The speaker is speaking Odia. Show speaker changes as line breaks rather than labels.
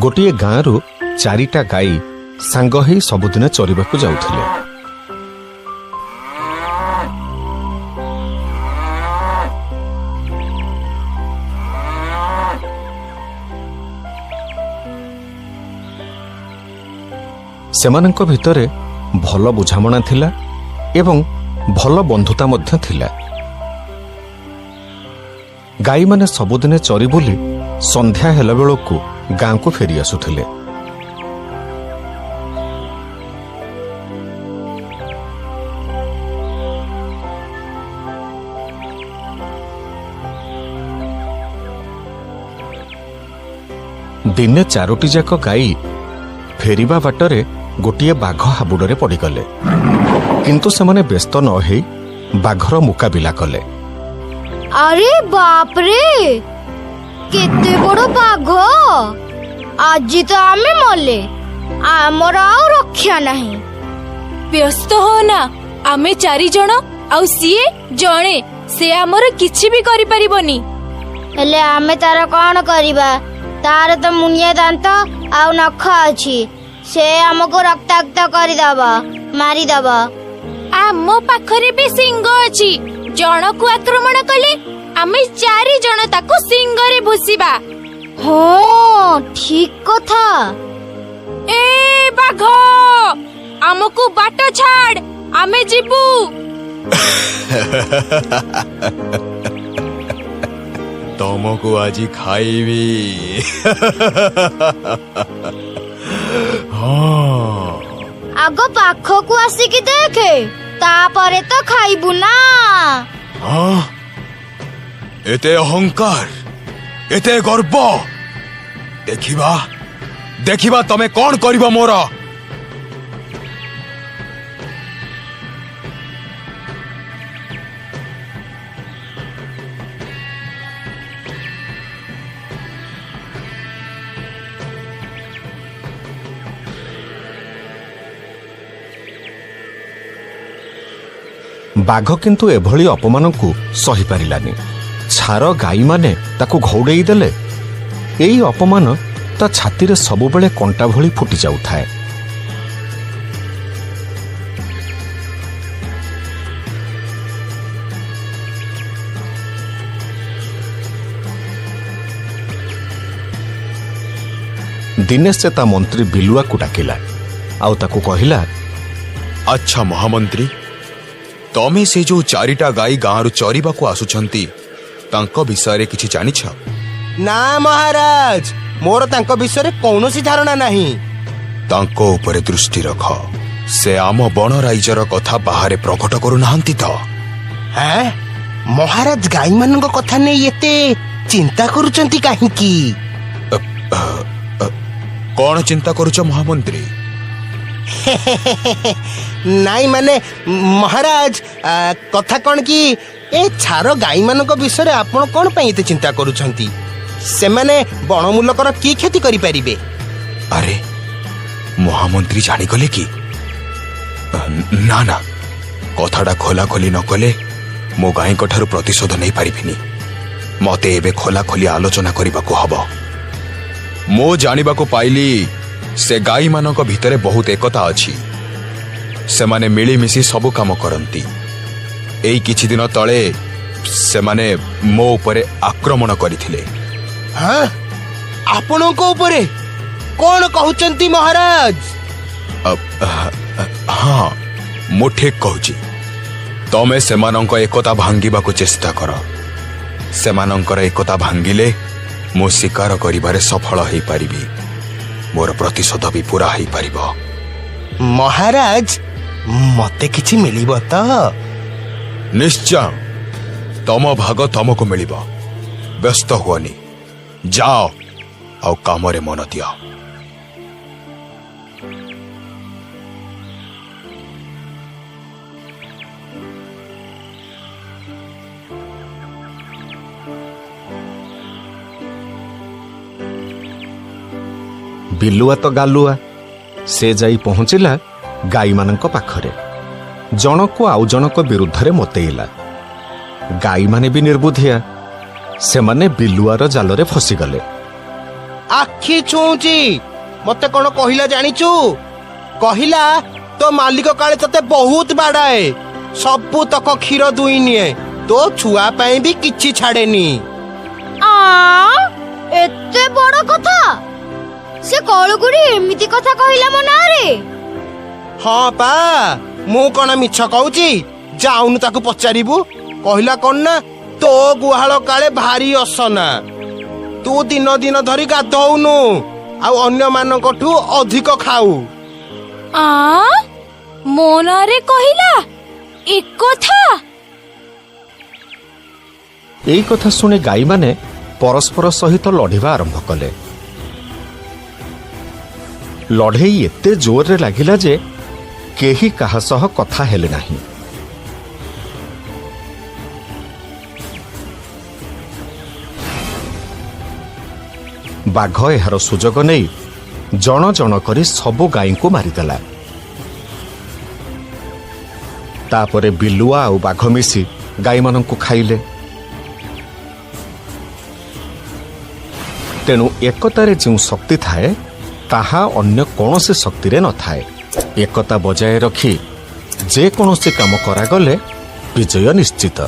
ଗୋଟିଏ ଗାଁରୁ ଚାରିଟା ଗାଈ ସାଙ୍ଗ ହେଇ ସବୁଦିନ ଚରିବାକୁ ଯାଉଥିଲେ। ସେମାନଙ୍କ ଭିତରେ ଭଲ ବୁଝାମଣା ଥିଲା ଏବଂ ଭଲ ବନ୍ଧୁତା ମଧ୍ୟ ଥିଲା। ଗାଈମାନେ ସବୁଦିନେ ଚରି ବୁଲି ସନ୍ଧ୍ୟା ହେଲା ବେଳକୁ ଗାଁକୁ ଫେରି ଆସୁଥିଲେ। ଦିନେ ଚାରୋଟି ଯାକ ଗାଈ ଫେରିବା ବାଟରେ ଗୋଟିଏ ବାଘ ହାବୁଡ଼ରେ ପଡ଼ିଗଲେ। କିନ୍ତୁ ସେମାନେ ବ୍ୟସ୍ତ ନ ହେଇ ବାଘର ମୁକାବିଲା କଲେ।
ଆରେ ବାପରେ, କେତେ ବଡ ବାଘ! ଆଜି ତ ଆମେ ମଲେ, ଆମର ଆଉ ରକ୍ଷା ନାହିଁ।
ବ୍ୟସ୍ତ ହୋ ନା, ଆମେ ଚାରି ଜଣ ଆଉ ସିଏ ଜଣେ, ସେ ଆମର କିଛି ବି କରିପାରିବନି।
ହେଲେ ଆମେ ତାର କଣ କରିବା? ତାର ତ ମୁନିଆ ଦାନ୍ତ ଆଉ ନଖ ଅଛି, ସେ ଆମକୁ ରକ୍ତାକ୍ତ କରିଦବ, ମାରିଦବ।
ଆମ ପାଖରେ ବି ଶିଙ୍ଗ ଅଛି। ଜଣକୁ ଆକ୍ରମଣ କଲେ ଆମେ ଚାରି ଜଣ ତାକୁ ଶିଙ୍ଗରେ ଭୁସିବା।
ହଁ, ଠିକ କଥା।
ଏ ବାଘ, ଆମକୁ ବାଟ ଛାଡ, ଆମେ ଯିବୁ।
ତମକୁ ଆଜି ଖାଇବି। ହଁ।
ଆଗ ପାଖକୁ ଆସିକି ଦେଖେ, ତାପରେ ତ ଖାଇବୁ ନା।
ହଁ, ଏତେ ଅହଙ୍କାର, ଏତେ ଗର୍ବ! ଦେଖିବା, ଦେଖିବା ତମେ କଣ କରିବ ମୋର।
ବାଘ କିନ୍ତୁ ଏଭଳି ଅପମାନକୁ ସହିପାରିଲାନି। ଛାର ଗାଈମାନେ ତାକୁ ଘଉଡ଼େଇ ଦେଲେ। ଏଇ ଅପମାନ ତା ଛାତିରେ ସବୁବେଳେ କଣ୍ଟା ଭଳି ଫୁଟି ଯାଉଥାଏ। ଦିନେ ସେ ତା ମନ୍ତ୍ରୀ ବିଲୁଆକୁ ଡାକିଲା ଆଉ ତାକୁ କହିଲା,
ଆଚ୍ଛା ମହାମନ୍ତ୍ରୀ, ତମେ ସେ ଯୋଉ ଚାରିଟା ଗାଈ ଗାଁରୁ ଚରିବାକୁ ଆସୁଛନ୍ତି ତାଙ୍କ ବିଷୟରେ କିଛି ଜାଣିଛ?
ନା ମହାରାଜ, ମୋର ତାଙ୍କ ବିଷୟରେ କୌଣସି ଧାରଣା ନାହିଁ।
ତାଙ୍କ ଉପରେ ଦୃଷ୍ଟି ରଖ। ସେ ଆମ ବଣ ରାଇଜର କଥା ବାହାରେ ପ୍ରକଟ କରୁନାହାନ୍ତି ତ?
ହେଁ? ମହାରାଜ ଗାଈମାନଙ୍କ କଥା ନେଇ ଏତେ ଚିନ୍ତା କରୁଛନ୍ତି କାହିଁକି?
କଣ ଚିନ୍ତା କରୁଛ ମହାମନ୍ତ୍ରୀ?
ନାଇଁ ମାନେ ମହାରାଜ, କଥା କଣ କି, ଏ ଛାର ଗାଈମାନଙ୍କ ବିଷୟରେ ଆପଣ କଣ ପାଇଁ ଏତେ ଚିନ୍ତା କରୁଛନ୍ତି? ସେମାନେ ବଣମୂଲକର କି କ୍ଷତି କରିପାରିବେ?
ଆରେ, ମହାମନ୍ତ୍ରୀ ଜାଣିଗଲେ କି? ନା ନା, କଥାଟା ଖୋଲାଖୋଲି ନ କଲେ ମୁଁ ଗାଈଙ୍କ ଠାରୁ ପ୍ରତିଶୋଧ ନେଇପାରିବିନି। ମତେ ଏବେ ଖୋଲାଖୋଲି ଆଲୋଚନା କରିବାକୁ ହବ। ମୁଁ ଜାଣିବାକୁ ପାଇଲି ସେ ଗାଈମାନଙ୍କ ଭିତରେ ବହୁତ ଏକତା ଅଛି। ସେମାନେ ମିଳିମିଶି ସବୁ କାମ କରନ୍ତି। ଏଇ କିଛି ଦିନ ତଳେ ସେମାନେ ମୋ ଉପରେ ଆକ୍ରମଣ କରିଥିଲେ।
ହଁ, ଆପଣଙ୍କ ଉପରେ? କଣ କହୁଛନ୍ତି ମହାରାଜ?
ହଁ, ମୁଁ ଠିକ କହୁଛି। ତମେ ସେମାନଙ୍କ ଏକତା ଭାଙ୍ଗିବାକୁ ଚେଷ୍ଟା କର। ସେମାନଙ୍କର ଏକତା ଭାଙ୍ଗିଲେ ମୁଁ ଶିକାର କରିବାରେ ସଫଳ ହେଇପାରିବି, ମୋର ପ୍ରତିଶୋଧ ବି ପୂରା ହେଇପାରିବ।
ମହାରାଜ, ମତେ କିଛି ମିଳିବ ତ?
ନିଶ୍ଚୟ, ତମ ଭାଗ ତମକୁ ମିଳିବ। ବ୍ୟସ୍ତ ହୁଅନି, ଯାଅ ଆଉ କାମରେ ମନ ଦିଅ।
ବିଲୁଆ ତ ଗାଲୁଆ, ସେ ଯାଇ ପହଞ୍ଚିଲା ଗାଈମାନଙ୍କ ପାଖରେ। ଜଣକୁ ଆଉ ଜଣକ ବିରୁଦ୍ଧରେ ମତେଇଲା। ଗାଈମାନେ ବି ନିର୍ବୁଦ୍ଧିଆ, ସେମାନେ ବିଲୁଆର ଜାଲରେ ଫସିଗଲେ।
ଆଖି ଛୁଉଁଛି। ମତେ କଣ କହିଲା ଜାଣିଛୁ? କହିଲା ତୋ ମାଲିକ କାଳେ ତତେ ବହୁତ ବାଡାଏ, ସବୁ ତକ କ୍ଷୀର ଦୁଇଁ ନିଏ, ତୋ ଛୁଆ ପାଇଁ ବି କିଛି ଛାଡେନି।
ଆ, ଏତେ ବଡ କଥା! ସେ କଳୁଗୁଡି ଏମିତି କଥା କହିଲା ମୋ ନାଁରେ?
ହଁ ପା, ମୁଁ କଣ ମିଛ କହୁଛି? ଯାଉନୁ ତାକୁ ପଚାରିବୁ। କହିଲା କଣ ନା ତୋ ଗୁହାଳ କାଳେ ଭାରି ଅସନା, ତୁ ଦିନ ଦିନ ଧରି ଗାଧଉନୁ ଆଉ ଅନ୍ୟମାନଙ୍କଠୁ ଅଧିକ ଖାଉ।
ଆ, ମୋ ନାଁରେ କହିଲା ଏକଥା?
ଏଇ କଥା ଶୁଣି ଗାଈମାନେ ପରସ୍ପର ସହିତ ଲଢ଼ିବା ଆରମ୍ଭ କଲେ। ଲଢ଼େଇ ଏତେ ଜୋରରେ ଲାଗିଲା ଯେ କେହି କାହା ସହ କଥା ହେଲେ ନାହିଁ। ବାଘ ଏହାର ସୁଯୋଗ ନେଇ ଜଣ ଜଣ କରି ସବୁ ଗାଈଙ୍କୁ ମାରିଦେଲା। ତାପରେ ବିଲୁଆ ଆଉ ବାଘ ମିଶି ଗାଈମାନଙ୍କୁ ଖାଇଲେ। ତେଣୁ ଏକତାରେ ଯେଉଁ ଶକ୍ତି ଥାଏ, ତାହା ଅନ୍ୟ କୌଣସି ଶକ୍ତିରେ ନଥାଏ। ଏକତା ବଜାୟ ରଖି ଯେକୌଣସି କାମ କରାଗଲେ ବିଜୟ ନିଶ୍ଚିତ।